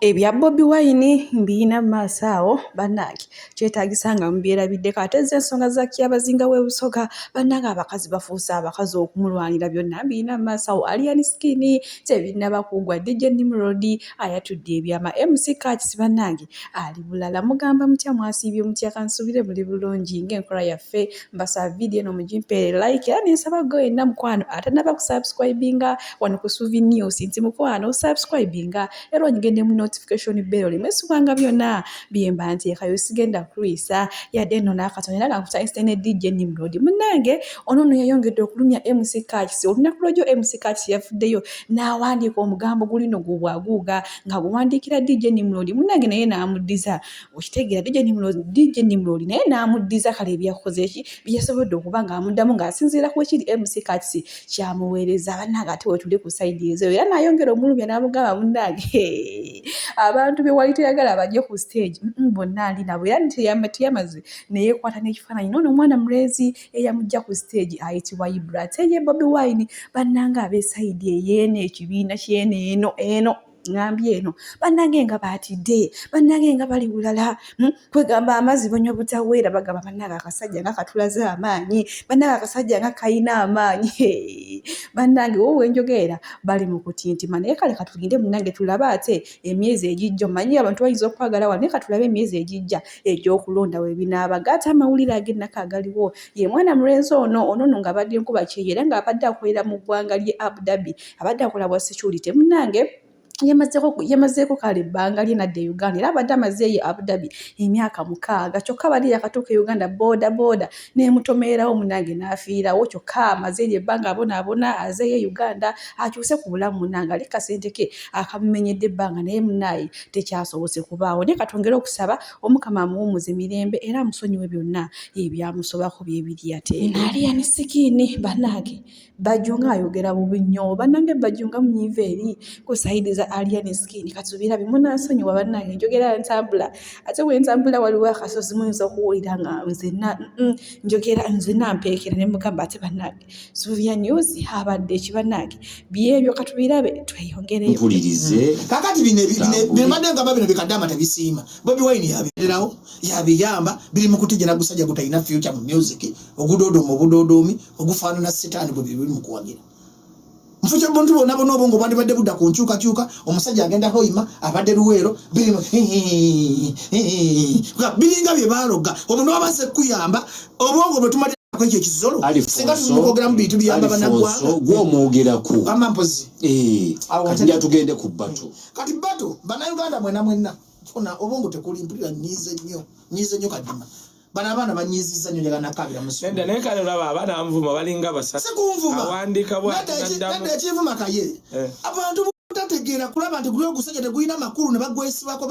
Ebya Bobi Wine mbiyina mu maaso awo bannange, kyetaagisa nga mubyerabiddeko. Ate zo ensonga za Kyabazinga w'e Busoga, bannange abakazi bafuuse abakazi okumulwanira, byonna mbiyina mu maaso awo. Alien Skin tebinnaba kuggwa, DJ Nimrod ayatudde ebyama, MC Kats bannange ali bulala. Mugamba mutya, mwasiibye mutya? Kansuubire muli bulungi ng'enkola yaffe. Mbasaba vidiyo eno mugimpeere like, era nensaba gwe wenna mukwano atannaba kusubscribinga wano ku Suvi News nti mukwano subscribinga era onyige mu notification bell olemesubwanga byonna byemba nteekayo. Sigenda kulwisa yadde nno n'akatono, era nga nkutandise ne DJ Nimrod. Munnange ono nno yayongedde okulumya MC Kats. Olunaku lw'ejjo MC Kats yavuddeyo n'awandiika omugambo gulino gubwaguuga nga guwandiikira DJ Nimrod. Munnange naye n'amuddiza, okitegeera, DJ Nimrod, DJ Nimrod naye n'amuddiza. Kale ebyakoze ki byeyasobodde okuba ng'amuddamu ng'asinziira ku ekiri MC Kats kyamuweereza. Bannange, ate wetuli ku side ezo, era n'ayongera omulumya n'amugamba, munnange, abantu be wali toyagala bajje ku stage bonna ali nabo. Era teyamaze neyeekwata n'ekifaananyi noono omwana mulenzi eyamujja ku stage ayitibwa Ibra. Ate ye Bobi Wine, bannange ab'e side eyeeno, ekibiina kyeno eno eno ŋŋambye eno, bannange nga baatidde, bannange nga bali bulala, Kwegamba amazzi banywa butaweera. Bagamba, bannange akasajja nga katulaze amaanyi, bannange akasajja nga kalina amaanyi. Bannange wo wenjogeera bali mu kutintima. Naye kale katulinde munnange tulabe ate emyezi egijja. Omanyi abantu bayinza okwagala wano, naye katulabe emyezi egijja egy'okulonda we binaaba. Gaate amawulire ag'ennaku agaliwo, ye mwana mulenzi ono ono nno ng'abadde nkuba kyeyo era ng'abadde akolera mu ggwanga ly'e Abu Dhabi, abadde akola bwa security. Munnange yamazeeko kale ebbanga lye nadda e Uganda, era abadde amazeeyo Abu Dhabi emyaka 6. Kyokka abadde yakatuuka e Uganda, booda booda n'emutomeerawo, munnange n'afiirawo. Kyokka amaze eryo ebbanga abonaabona, azeeyo e Uganda akyuse ku bulamu, munnange ali kasente ke akamumenyedde ebbanga, naye munnaaye tekyasobose kubaawo. Naye katwongere okusaba Omukama amuwummuze mirembe era amusonyiwe byonna ebyamusobako byebiri. Ate Alien Skin, bannange, Bajjo ng'ayogera bubi nnyo. Bannange, Bajjo nga munyiiva eri ku side za Alien Skin. Katubirabe, munansonyiwa bannange, njogera ntambula, ate bwe ntambula waliwo akasozi muyinza okuwulira nga nzenna njogera nzenna mpeekera ne mugamba. Ate bannange, Sylvia News abadde ki? Bannange, byebyo, katubirabe tweyongereyo. Mpulirize. Kakati bino bino mbadde ngamba bino bikadama tebisiima. Bobi Wine yabireerawo, yabiyamba, biri mu kutijja nagusajja gutalina future mu music, ogudoodoma obudoodoomi ogufaanana sitaani bwe biri mu kuwagira nfuki. Buntu bwonna bwonna obwongo bwandibadde budda ku nkyukakyuka. Omusajja agenda Hoima, abadde Luweero, birimu biringa bye baaloga. Omuntu wabaze kuyamba obwongo bwe tumalirako ekyo ekizolo, singa tumukwogeramu bintu biyamba bannagwanga. Gwomwogerako. Wamma mpozi. Eh, Awo kati nja tugende ku bato. Kati bato, Bannayuganda mwena mwenna, funa obwongo tekuli. Mpulira nyiize nnyo, nyiize nnyo. Kadima, bano abaana banyiizizza nnyo, njagala nakabira mu Nedda, naye kale olaba abaana banvuma, balinga basatu. Sikunvuma. Awandiika bw'ati n'addamu. Nadda ekinvuma kaye. Abantu butategeera kulaba nti guli ogusajja tegulina makulu ne bagwesibako.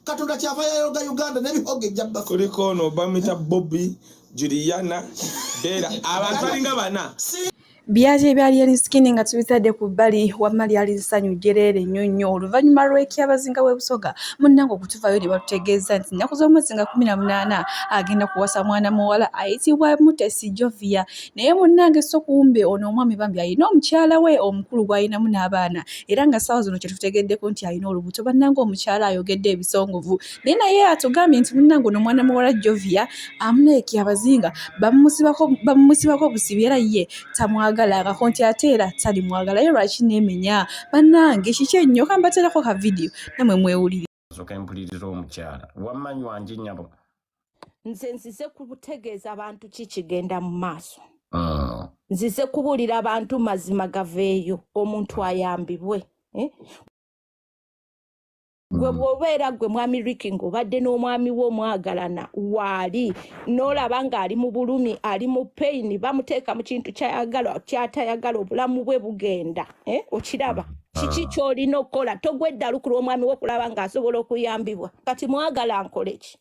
Katonda kyava yayoga Uganda n'ebihogo ejja bafu. Kuliko ono bamwita Bobby, Juliana, Bera, abantu balinga bana. Byali ebya Alien Skin nga tubitadde ku bbali. Wamma lyali ssanyu jjereere nnyo nnyo oluvannyuma lw'Ekyabazinga w'e Busoga munnange okutuvayo ne batutegeeza nti nnaku z'omwezi nga 18 agenda kuwasa mwana muwala ayitibwa Mutesi Jovia. Naye munnange, so kumbe ono omwami bambi alina omukyala we omukulu gw'alinamu n'abaana, era nga ssaawa zino kye tutegeddeko nti alina olubuto. Bannange, omukyala ayogedde ebisongovu, naye naye atugambye nti munnange ono omwana muwala Jovia amunaye Kyabazinga bamumusibako busibi, era ye tamwagalangako, nti ate era talimwagala. Ye lwaki neemenya? Bannange, kiki ennyo? Kambaterako ka vidiyo namwe mwewulire. Soka mpuliriza omukyala wammanyi wanje nnyabo. Nze nzize kutegeeza abantu ki kigenda mu maaso. Nzize kubuulira abantu mazima gaveeyo, omuntu ayambibwe, eh? Gwe bw'obeera gwe mwami Riki ng'obadde n'omwami wo omwagalana waali n'olaba ng'ali mu bulumi, ali mu pain, bamuteeka mu kintu kyayagala kyatayagala, obulamu bwe bugenda, eh? Okiraba kiki ky'olina okukola? Togwa eddalu ku lw'omwami wo okulaba ng'asobola okuyambibwa. Kati mwagala nkole ki?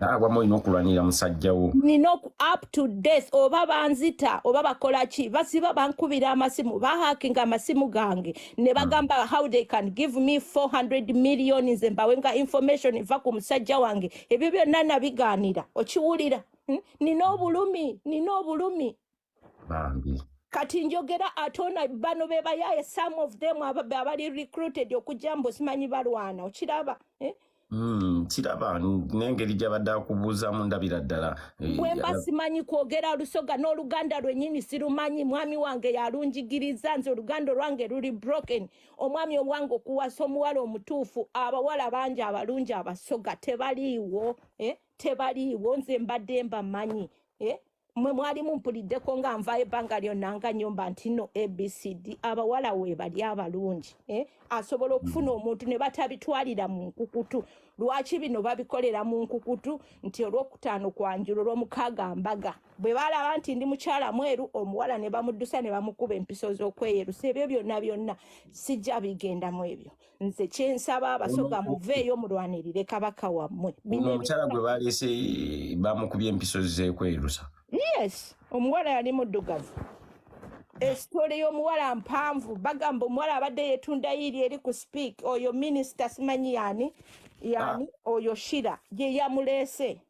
Ah, wamma olina okulwanirira musajja wo. Nina up to death, oba banzita oba bakola ki. Basiba bankubira amasimu, bahakinga amasimu gange ne bagamba how they can give me 400 million nze mbawenga information eva ku musajja wange. Ebyo byonna nabigaanira. Okiwulira? Nina obulumi, nina obulumi. Bambi. Kati njogera ate ona bano be bayaye, some of them abali recruited okujja mbu simanyi balwana, okiraba, eh? Kiraba n'engeri gy'abadde akubuuzamu ndabira ddala. Bwe mba simanyi kwogera Lusoga, n'Oluganda lwennyini sirumanyi. Mwami wange yalunjigiriza. Nze Oluganda olwange luli broken. Omwami owange okuwasa omuwala omutuufu, abawala bangi abalungi Abasoga tebaliiwo, eh? Tebaliiwo. Nze mbadde mbamanyi, eh? Mwe mwali mumpuliddeko nga nvaayo ebbanga lyonna nga nyomba nti no ABCD, abawala weebali abalungi, eh? Asobola okufuna omuntu ne batabitwalira mu nkukutu. Lwaki bino babikolera mu nkukutu, nti olwokutaano kwanjula, olwomukaaga mbaga? Bwe balaba nti ndi mukyala mweru, omuwala ne bamuddusa ne bamukuba empiso z'okweyerusa. Ebyo byonna byonna sijja bigendamu ebyo. Nze kyensaba, Abasoga, muveeyo mulwanirire kabaka wammwe. Bino Ono omukyala gwe baleese bamukubye empiso z'ekwerusa? Yes, omuwala yali muddugavu. Esitole y'omuwala mpanvu. Bagamba omuwala abadde yeetunda yiiri eri ku Speke. Oyo minisita simanyi yani yani, oyo Shira ye yamuleese.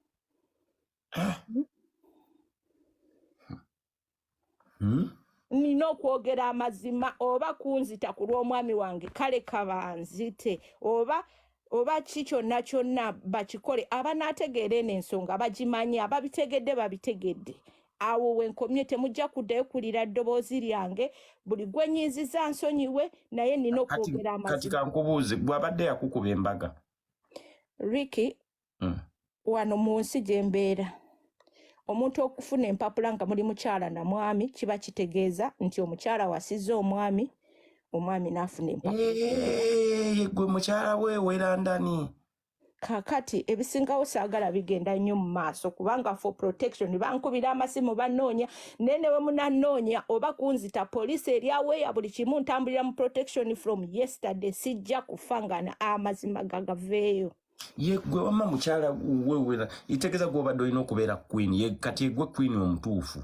Nina okwogera amazima, oba kunzita ku lw'omwami wange, kale kabanzite, oba ki kyonna kyonna bakikole. Abanaategeera eno ensonga bagimanyi, ababitegedde babitegedde. Awo wenkomye, temujja kuddayo kulira ddoboozi lyange. Buli gwe nyiiziza nsonyiwe, naye nina Kati okwogera kati amazima. Kankubuuze, gwabadde yakukuba embaga? Ricky, wano mu nsi gye mbeera, omuntu okufuna empapula nga muli mukyala na mwami kiba kitegeeza nti omukyala wasiza omwami, omwami n'afuna empapula. Eh, gwe mukyala we werandani? Kakati ebisingawo saagala bigenda nnyo mu maaso, kubanga for protection bankubira amasimu, banoonya, naye ne bwe munanoonya oba kunzita, poliisi eri aweeya buli kimu. Ntambulira mu protection from yesterday. Sijja kufa nga amazima gagaveeyo. Ye gwe wamma mukyala wewera, itegeeza gwobadde olina okubeera queen. Ye kati gwe queen omutuufu?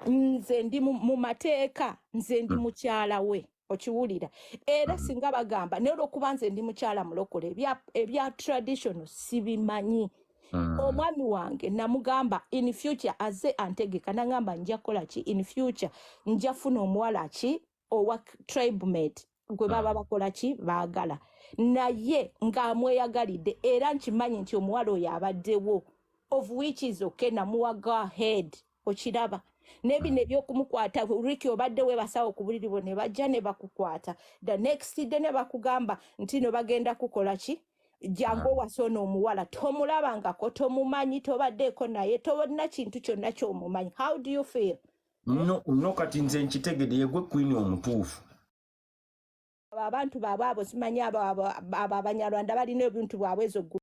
Nze ndi mu mateeka, nze ndi mukyala we, okiwulira? Era singa bagamba, naye olwokuba nze ndi mukyala mulokole, ebya traditional sibimanyi. Omwami wange namugamba in future aze antegeka, nagamba nja kukola ki in future, nja funa omuwala ki owa tribe mate gwe baba bakola ki baagala, naye ng'amweyagalidde. Era nkimanyi nti omuwala oyo abaddewo, of which is okay, namuwa go ahead, okiraba? Nebino ebyokumukwata, Ricky, obadde webasawo ku buliri bwo ne bajja ne bakukwata, the next day ne bakugamba nti no bagenda kukola ki, jangu owasa ono omuwala. Tomulabangako, tomumanyi, tobaddeeko naye, tolina kintu kyonna kyomumanyi. How do you feel? No, no, kati nze nkitegedde, ye gwe queen omutuufu. Abo abantu baabwe abo simanyi, abo Abanyarwanda balina ebintu bwabwe ezo.